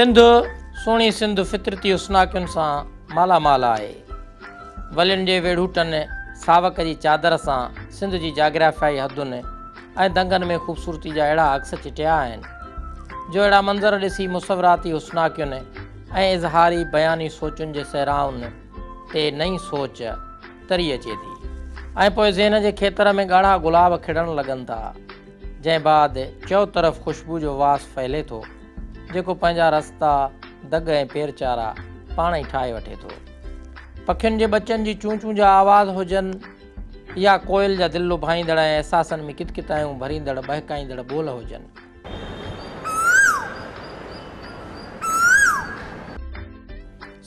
سنڌ، سهڻي سنڌ فطرتي حسناڪين سان مالا مال آهي. ولين جي ويڙهوٽن ساوڪ جي چادر سان سنڌ جي جاگرافيائي حدن ۽ دنگن ۾ خوبصورتي جا اهڙا عڪس چٽيا آهن، جو اهڙا منظر ڏسي مصوراتي حسناڪين ۽ اظهاري بياني سوچن جي صحرائن تي نئين سوچ تري اچي ٿي ۽ پوء ذهن جي کيتر ۾ ڳاڙها گلاب کڙڻ لڳن ٿا، جنهن بعد چؤطرف خوشبو جو واس ڦهلي ٿو، جيڪو پنهنجا رستا، دڳ ۽ پيرچارا پاڻ ئي ٺاهي وٺي ٿو. پکين جي ٻچن جي چون چون جا آواز هجن يا ڪوئل جا دل لڀائيندڙ ۽ احساسن ۾ ڪتڪتايون ڀريندڙ ٻهڪائيندڙ ٻول هجن.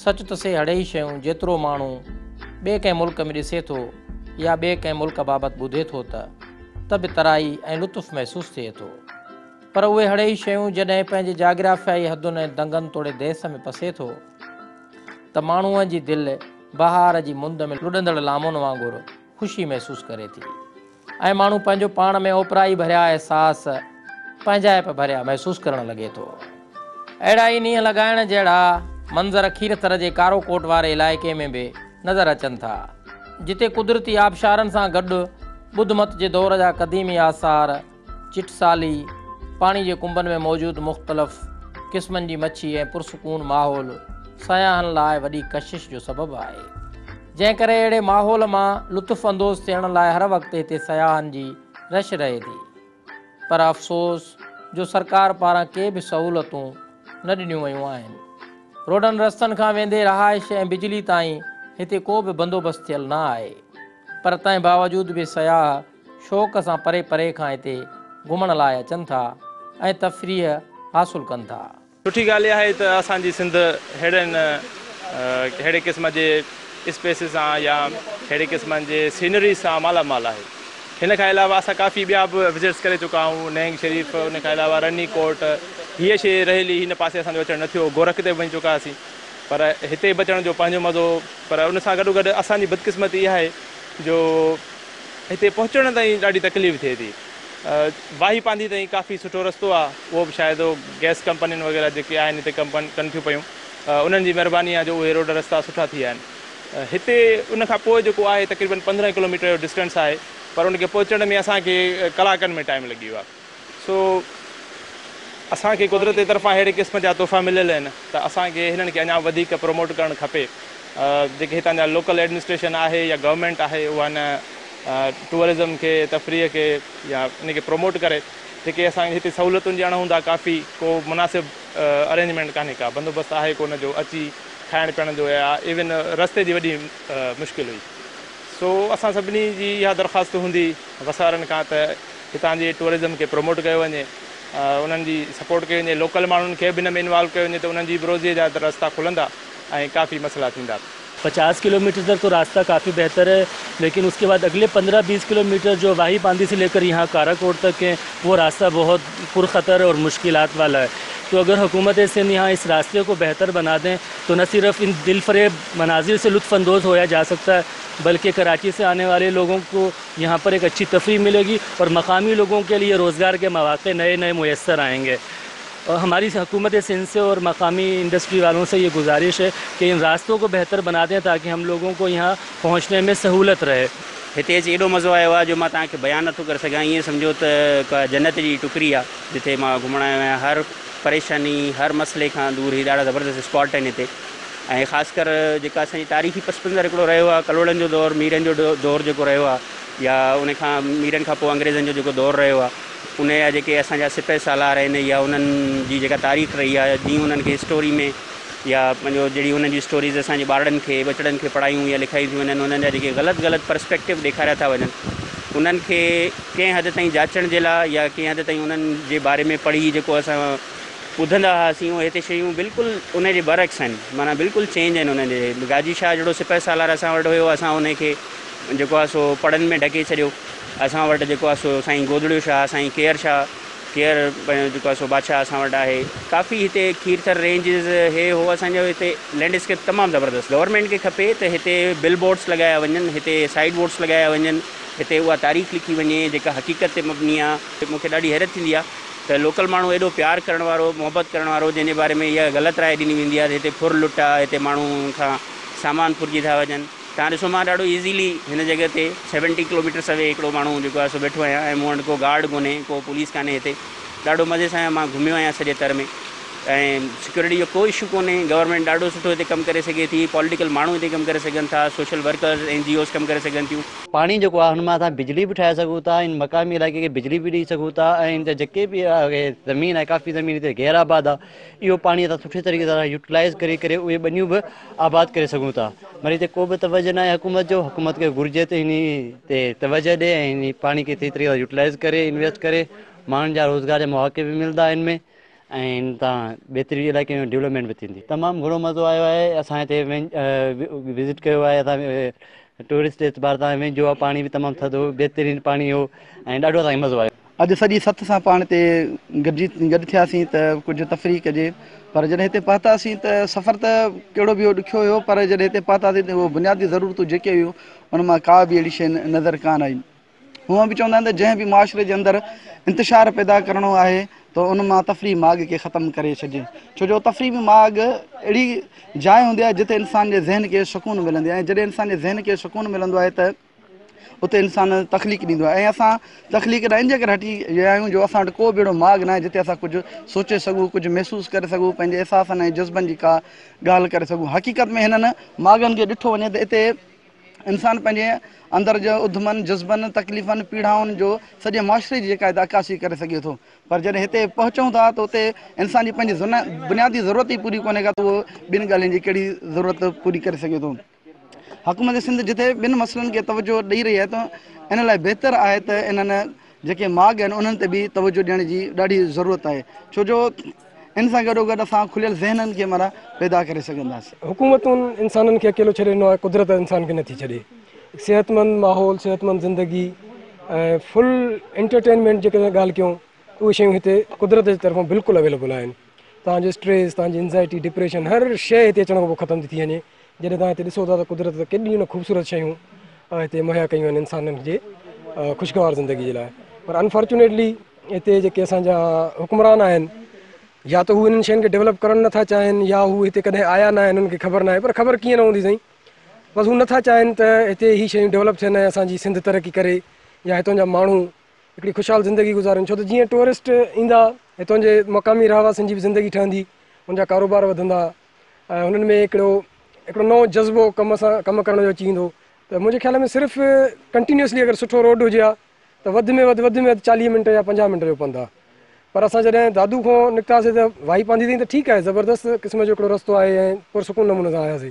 سچ ته سي هڙئي شيون جيترو ماڻهو ٻئي ڪنهن ملڪ ۾ ڏسي ٿو يا ٻئي ڪنهن ملڪ بابت ٻڌي ٿو ته ته به ترائي ۽ لطف محسوس ٿئي ٿو. پر اهي هڙئي شيون جڏهن پنهنجي جاگرافيائي حدن ۽ دنگن توڙي ديس ۾ پسي ٿو ته ماڻهوء جي دل بهار جي مند ۾ لڏندڙ لامن وانگر خوشي محسوس ڪري ٿي ۽ ماڻهو پنهنجو پاڻ ۾ اوپرائي ڀريا احساس پنهنجائپ ڀريا محسوس ڪرڻ لڳي ٿو. اهڙا ئي نينهن لڳائڻ جهڙا منظر کيرٿر جي ڪارو ڪوٽ واري علائقي ۾ به نظر اچن ٿا، جتي قدرتي آبشارن سان گڏ ٻڌ مت جي دور جا قديمي آثار، چٽسالي، پاڻي جي ڪنبن ۾ موجود مختلف قسمن جي مڇي ۽ پرسڪون ماحول سياحن لاء وڏي ڪشش جو سبب آهي، جنهن ڪري اهڙي ماحول مان لطف اندوز ٿيڻ لاء هر وقت هتي سياحن جي رش رهي ٿي، پر افسوس جو سرڪار پاران ڪي به سهولتون نه ڏنيون ويون آهن. روڊن رستن کان ويندي رهائش ۽ بجلي تائين هتي ڪو به بندوبست ٿيل نه آهي، پر تنهن باوجود به سياح شوق سان پري پري کان هتي گهمڻ لاء اچن ٿا ۽ تفريح حاصل ڪن ٿا. سٺي ڳالهه اها آهي ته اسان جي سنڌ ههڙن ههڙي قسم جي اسپيسز سان يا ههڙي قسمن جي سينريز سان مالا مال آهي. هن کان علاوه اسان ڪافي ٻيا به وزٽس ڪري چڪا آهيون، نهنگ شريف، ان کان علاوه رني ڪوٽ، هيء شيء رهيلي هن پاسي اسان جو اچڻ نه ٿيو، گورک تي به وڃي چڪا هئاسين پر هتي به اچڻ جو پنهنجو مزو هو پر ان سان گڏوگڏ اسان جي بدقسمتي اها آهي جو هتي پهچڻ تائين ڏاڍي تڪليف ٿئي ٿي. واهي پانڌي تائين ڪافي سٺو رستو آ اهو به شايد گئس ڪمپنين وغيره جيڪي آهن هتي ڪم ڪن ٿيون پيون انهن جي مهرباني آ جو اهي روڊ رستا سٺا ٿي ويا آهن. هتي ان کان پوء جيڪو آهي تقريبن 15 ڪلوميٽر جو ڊسٽنس آهي پر ان کي پهچڻ ۾ اسان کي ڪلاڪن ۾ ٽائيم لڳي ويو آ. سو اسان کي قدرت جي طرفان اهڙي قسم جا تحفا مليل آهن ته اسان کي هنن کي اڃا وڌيڪ پروموٽ ڪرڻ کپي. جيڪي هتان جا لوڪل ايڊمنسٽريشن آهي يا گورنمينٽ آهي اها هن ٽوئرزم کي تفريح کي يا ان کي پروموٽ ڪري. جيڪي اسان کي هتي سهولتن جي اڻ هوند آهي ڪافي ڪو مناسب ارينجمينٽ ڪانهي ڪا بندوبست آهي ڪو نه جو اچي کائڻ پيئڻ جو يا ايون رستي جي وڏي مشڪل هئي. سو اسان سڀني جي اها درخواست هوندي وس وارن کان ته هتان جي ٽوئرزم کي پروموٽ ڪيو وڃي، انهن جي سپورٽ ڪئي وڃي، لوڪل ماڻهن کي به ان ۾ انوالو ڪيو وڃي ته انهن جي به روزيء جا رستا کلندا ۽ ڪافي مسئلا ٿيندا. 50 किलोमीटर तक तो रास्ता काफ़ी बेहतर है، लेकिन उसके बाद अगले 15-20 किलोमीटर जो वाही पांधी से लेकर यहाँ काराकोट तक है، वो रास्ता बहुत पुरखतर और मुश्किलात वाला है। तो अगर हुकूमत सिंध यहाँ इस रास्ते को बेहतर बना दें तो न सिर्फ इन दिलफरेब मनाजिर से लुत्फ़अंदोज़ होया जा सकता है، बल्कि कराची से आने वाले लोगों को यहाँ पर एक अच्छी तफरी मिलेगी और मकामी लोगों के लिए रोज़गार के मवाक़े नए नए मयस्सर आएंगे। और हमारी हुकूमत सिंध से और मकामी इंडस्ट्री वालों से ये गुजारिश है कि इन रास्तों को बेहतर बना दें ताकि हम लोगों को यहाँ पहुँचने में सहूलत रहे। हिते अची एॾो मज़ो आयो आहे जो मां तव्हांखे बयानु नथो करे सघां। ईअं सम्झो त का जन्नत जी टुकड़ी आहे जिते मां घुमण आयो आहियां। हर परेशानी हर मसइले खां दूर ही ॾाढा ज़बरदस्त स्पॉट आहिनि हिते। ऐं ख़ासि कर जेका असांजी तारीख़ी पस मंज़र हिकिड़ो रहियो आहे, कलोड़नि जो दौरु, मीरनि जो दौरु जेको रहियो आहे या उन खां मीरनि खां पोइ अंग्रेज़नि जो जेको दौरु रहियो आहे, उन जा जेके असांजा सिपह सालार आहिनि या उन्हनि जी जेका तारीख़ रही आहे, जीअं उन्हनि खे स्टोरी में या पंहिंजो जहिड़ी उन्हनि जी स्टोरीज़ असांजे ॿारनि खे बचड़नि खे पढ़ायूं या लिखायूं थी वञनि, उन्हनि जा जेके ग़लति ग़लति परस्पेक्टिव ॾेखारिया था वञनि, उन्हनि खे कंहिं हद ताईं जाचण जे लाइ या कंहिं हद ताईं उन्हनि जे बारे में पढ़ी जेको असां ॿुधंदा हुआसीं, उहे हिते शयूं बिल्कुलु उन जे बरअक्स आहिनि, माना बिल्कुलु चेंज आहिनि उन्हनि जे। गाजी शाह जहिड़ो सिपह सालार असां वटि हुयो, असां उनखे जेको आहे सो पड़नि में ढके छॾियो। असां वटि जेको आहे सो साईं गोदड़ियो शाह, साईं केयर शाह, केयर जेको आहे सो बादशाह असां वटि आहे। काफ़ी हिते खीरथर रेंजेस हे हो असांजो हिते लैंडस्केप तमामु ज़बरदस्त। गवर्नमेंट खे खपे त हिते बिल बोर्ड्स लॻाया वञनि, हिते साइड बोर्ड्स लॻाया वञनि, हिते उहा तारीख़ लिखी वञे जेका हक़ीक़त ते मबनी आहे। मूंखे ॾाढी हैरत थींदी आहे ته لوڪل ماڻهو ايڏو پيار ڪرڻ وارو، محبت ڪرڻ وارو جنهن جي باري ۾ اها غلط راء ڏني ويندي آهي ته هتي ڦر لٽ آهي، هتي ماڻهو کان سامان ڦرجي ٿا وڃن. توهان ڏسو مان ڏاڍو ايزيلي هن جڳهه تي سيونٽي ڪلوميٽرس اوي هڪڙو ماڻهو جيڪو آهي سو ويٺو آهيان ۽ مون وٽ ڪو گارڊ ڪونهي، ڪو پوليس ڪانهي هتي. ڏاڍو مزي سان مان گهميو آهيان سڄي تر ۾ ۽ سيڪيورٽي جو ڪو اشو ڪونهي. گورنمينٽ ڏاڍو سٺو هتي ڪم ڪري سگهي ٿي، پوليٽيڪل ماڻهو هتي ڪم ڪري سگهن ٿا، social workers, N G Os ڪم ڪري سگهن ٿيون. پاڻي جيڪو آهي ان مان اسان بجلي به ٺاهي سگهون ٿا ان مقامي علائقي کي بجلي به ڏئي سگهون ٿا ۽ ان جا جيڪي به زمين آهي ڪافي زمين هتي غير آباد آهي اهو پاڻي اسان سٺي طريقي سان يوٽيلائز ڪري ڪري اهي ٻنيون به آباد ڪري سگهون ٿا مگر هتي ڪو به توجه ناهي حڪومت جو حڪومت کي گهرجي ته انهي تي توجه ڏي ۽ انهي پاڻي کي صحيح طريقي سان يوٽيلائز ڪري انويسٽ ڪري ماڻهن جا روزگار جا مواقع به ملندا ان ۾ ۽ ان تان بهتري علائقي ۾ ڊولپمينٽ به ٿيندي. تمام گهڻو مزو آيو آهي اسان هتي وزٽ ڪيو آهي اسان ٽوئرسٽ اعتبار سان وينجهو آهي پاڻي به تمام ٿڌو بهترين پاڻي هو ۽ ڏاڍو اسان کي مزو آيو. اڄ سڄي سٿ سان پاڻ هتي گڏجي گڏ ٿياسين ته ڪجهه تفريح ڪجي پر جڏهن هتي پهتاسين ته سفر ته ڪهڙو به هو ڏکيو هيو پر جڏهن هتي پهتاسين ته اهو بنيادي ضرورتون جيڪي هيون ان مان ڪا به اهڙي شيء نظر ڪانه آئي. هونئن به چوندا آهن ته جنهن به معاشري جي اندر انتشار پيدا ڪرڻو آهي ته ان مان تفريحي ماڳ کي ختم ڪري ڇڏجي ڇو جو تفريحي ماڳ اهڙي جاء هوندي آهي جتي انسان جي ذهن کي سڪون ملندي آهي ۽ جڏهن انسان جي ذهن کي سڪون ملندو آهي ته اتي انسان تخليق ڏيندو آهي ۽ اسان تخليق ڏانهن ان جي ڪري هٽي ويا آهيون جو اسان وٽ ڪو به اهڙو ماڳ ناهي جتي اسان ڪجهه سوچي سگهون ڪجهه محسوس ڪري سگهون پنهنجي احساسن ۽ جذبن جي ڪا ڳالهه ڪري سگهون حقيقت ۾ هنن ماڳن کي ڏٺو وڃي ته اتي انسان پنهنجي اندر جي اڌمن، جذبن، تڪليفن، پيڙائن جو سڄي معاشري جي جيڪا هتي عڪاسي ڪري سگهي ٿو پر جڏهن هتي پهچون ٿا ته اتي انسان جي پنهنجي بنيادي ضرورت ئي پوري ڪونهي ڪا ته اهو ٻين ڳالهين جي ڪهڙي ضرورت پوري ڪري سگهي ٿو. حڪومت سنڌ جتي ٻين مسئلن کي توجهه ڏئي رهي آهي ته ان لاء بهتر آهي ته انهن جيڪي ماڳ آهن انهن تي به توجهه ڏيڻ جي ڏاڍي ضرورت آهي ڇو جو ان سان گڏوگڏ اسان کليل ذهنن کي معنيٰ پيدا ڪري سگهنداسين. حڪومتن انسانن کي اڪيلو ڇڏي ڏنو آهي قدرت انسان کي نٿي ڇڏي. صحتمند ماحول، صحتمند زندگي ۽ فل انٽرٽينمينٽ جيڪڏهن ڳالهه ڪيون اهي شيون هتي قدرت جي طرفان بلڪل اويليبل آهن. توهان جو اسٽريس، توهان جي انزائٽي، ڊپريشن هر شيء هتي اچڻ کان پوء ختم ٿي ٿي وڃي. جڏهن توهان هتي ڏسو ٿا ته قدرت ڪيڏيون نه خوبصورت شيون هتي مهيا ڪيون آهن انسانن جي خوشگوار زندگي جي لاء پر انفارچونيٽلي هتي جيڪي اسان جا حڪمران آهن يا ته هو انهن شين کي ڊيولپ ڪرڻ نٿا چاهين يا هو هتي ڪڏهن آيا نه آهن انهن کي خبر ناهي پر خبر ڪيئن نه هوندي سائين بس هو نٿا چاهين ته هتي هي شيون ڊيولپ ٿين ۽ اسان جي سنڌ ترقي ڪري يا هتان جا ماڻهو هڪڙي خوشحال زندگي گذارين ڇو ته جيئن ٽوئرسٽ ايندا هتان جي مقامي رهواسين جي به زندگي ٺهندي ان جا ڪاروبار وڌندا ۽ هنن ۾ هڪڙو هڪڙو نئون جذبو ڪم سان ڪم ڪرڻ جو اچي ويندو ته منهنجي خيال ۾ صرف ڪنٽينيوسلي اگر سٺو روڊ هجي ها ته وڌ ۾ وڌ وڌ ۾ وڌ 40 منٽ يا 50 منٽ جو پنڌ آهي پر اسان جڏهن دادو کان نڪتاسي ته واهي پانڌي تائين ته ٺيڪ آهي زبردست قسم جو هڪڙو رستو آهي ۽ پرسڪون نموني سان آياسي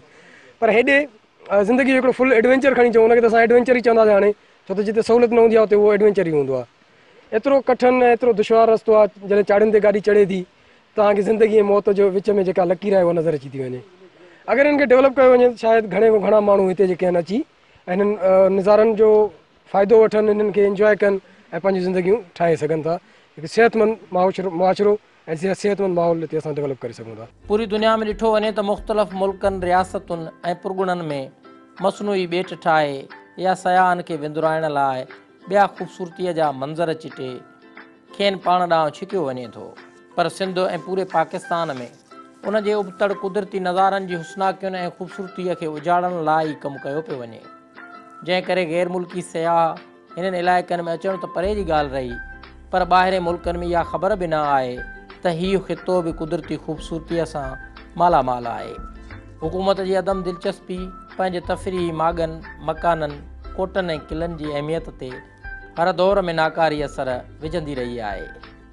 پر هيڏي زندگي جو هڪڙو فل ايڊوينچر کڻي چئون ان کي ته اسان ايڊوينچر ئي چونداسي هاڻي ڇو ته جتي سهولت نه هوندي آهي اتي اهو ايڊوينچر ئي هوندو آهي ايترو ڪٺن ۽ ايترو دشوار رستو آهي جڏهن چاڙهين تي گاڏي چڙهي ٿي توهان کي زندگي ۽ موت جو وچ ۾ جيڪا لڪير آهي اها نظر اچي ٿي وڃي. اگر انهن کي ڊولپ ڪيو وڃي ته شايد گهڻي کان گهڻا ماڻهو هتي جيڪي آهن اچي ۽ انهن نظارن جو فائدو وٺن، انهن کي انجواء ڪن ۽ پنهنجون زندگيون ٺاهي سگهن ٿا. هڪ صحتمند معاشرو ۽ صحتمند ماحول هتي اسان ڊولپ ڪري سگهون ٿا. پوري دنيا ۾ ڏٺو وڃي ته مختلف ملڪن، رياستن ۽ پرڳڻن ۾ مصنوعي ٻيٽ ٺاهي يا سياحن کي وندرائڻ لاء ٻيا خوبصورتيء جا منظر چٽي کين پاڻ ڏانهن ڇڪيو وڃي ٿو پر سنڌ ۽ پوري پاڪستان ۾ ان جي ابتڙ قدرتي نظارن جي حسناڪين ۽ خوبصورتيء کي اجاڙڻ لاء ئي ڪم ڪيو پيو وڃي جنهن ڪري غير ملڪي سياح هنن علائقن ۾ اچڻ ته پري جي ڳالهه رهي پر ٻاهرين ملڪن ۾ اها خبر به نه آهي ته هيء خطو به قدرتي خوبصورتيء سان مالا مال آهي. حڪومت جي عدم دلچسپي پنهنجي تفريحي ماڳن، مڪانن، ڪوٽن ۽ قلعن جي اهميت تي هر دور ۾ ناڪاري اثر وجهندي رهي آهي.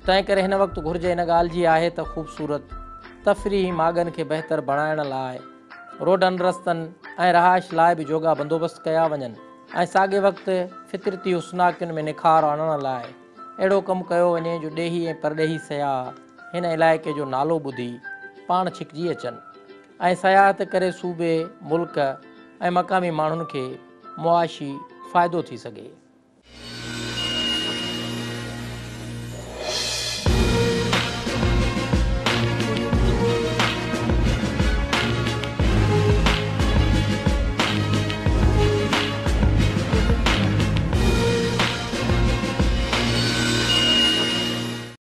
تنهن ڪري هن وقت گهرج ان ڳالهه جي آهي ته خوبصورت تفريحي ماڳن کي بهتر بڻائڻ لاء روڊن، رستن ۽ رهائش لاء به جوڳا بندوبست ڪيا وڃن ۽ ساڳئي وقت فطرتي حسناڪين ۾ نکار آڻڻ لاء اهڙو ڪم ڪيو وڃي جو ڏيهي ۽ پرڏيهي سياح هن علائقي جو نالو ٻڌي پاڻ ڇڪجي اچن ۽ سياحت ڪري صوبي، ملڪ ۽ مقامي ماڻهن کي معاشي فائدو ٿي سگهي.